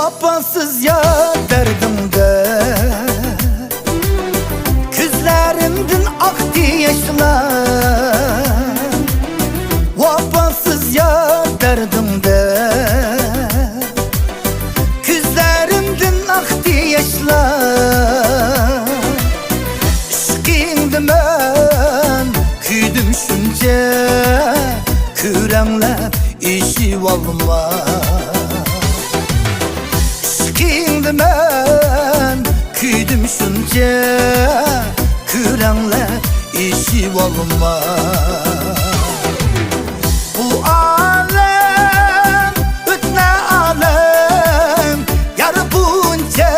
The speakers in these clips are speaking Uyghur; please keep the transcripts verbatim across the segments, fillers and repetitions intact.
ۋاپاسىز يار دەردىڭدە، كۆزلىرىمدىن ئاقتى ياشلار. ۋاپاسىز يار دەردىڭدە، كۆزلىرىمدىن ئاقتى ياشلار. ئىشقىڭدا مەن كۆيدۈم شۇنچە، كۆرەڭلەپ ئېشىۋالما. ئىشقىڭدا مەن كۆيدۈم شۇنچە، كۆرەڭلەپ ئېشىۋالما. بۇ ئالەم ئۆتنە ئالەم، يار بۇنچە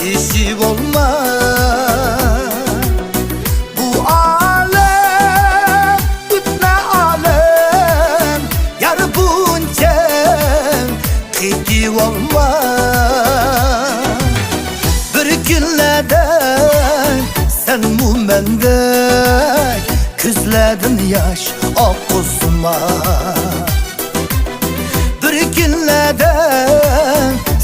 ئېشىۋالما. بۇ ئالەم ئۆتنە ئالەم، يار بۇنچە قېتىۋالما. بىر كۈنلەردە سەنمۇ مەندەك كۆزلەردىن ياش ئاققۇزما. بىر كۈنلەردە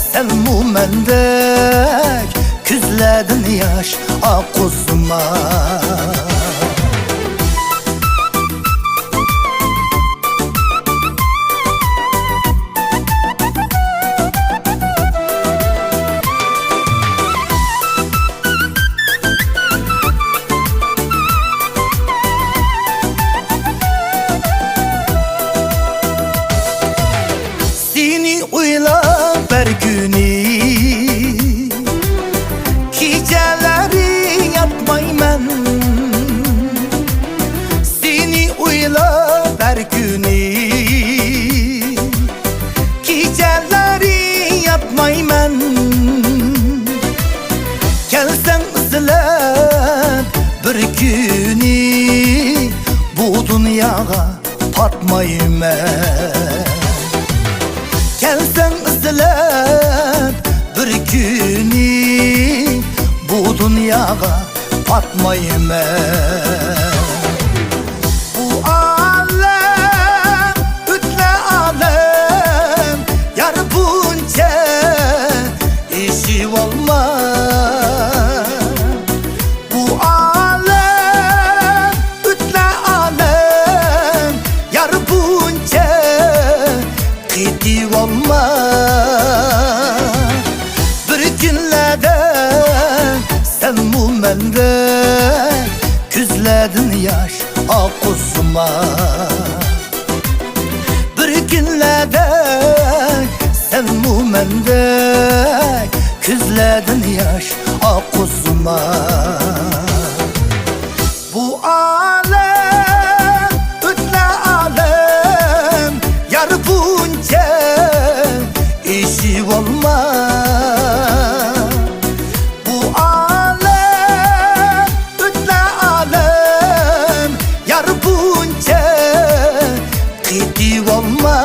سەنمۇ مەندەك كۆزلەردىن ياش ئاققۇزما. سېنى ئويلاپ ھەر كۈنى كېچىلەرنى ياتمايمەن. سېنى ئويلاپ ھەر كۈنى كېچىلەرنى ياتمايمەن. كەلسەڭ ئىزلەپ بىر كۈنى بۇ دۇنياغا پاتمايمەن. كەلسەڭ ئىزلەپ بىر كۈنى بۇ دۇنياغا پاتمايمەن. بۇ ئالەم ئۆتنە ئالەم، يار بۇنچە ئېشىۋالما. بۇ ئالەم ئۆتنە ئالەم، يار بۇنچە قېتىۋالما. بىر كۈنلەردە سەنمۇ مەندەك كۆزلەردىن ياش ئاققۇزما. بىر كۈنلەردە سەنمۇ مەندەك كۆزلەردىن ياش ئاققۇزما. بۇ ئالەم ئۆتنە ئالەم، يار بۇنچە ئېشىۋالما. بۇ ئالەم ئۆتنە ئالەم، يار بۇنچە قېتىۋالما.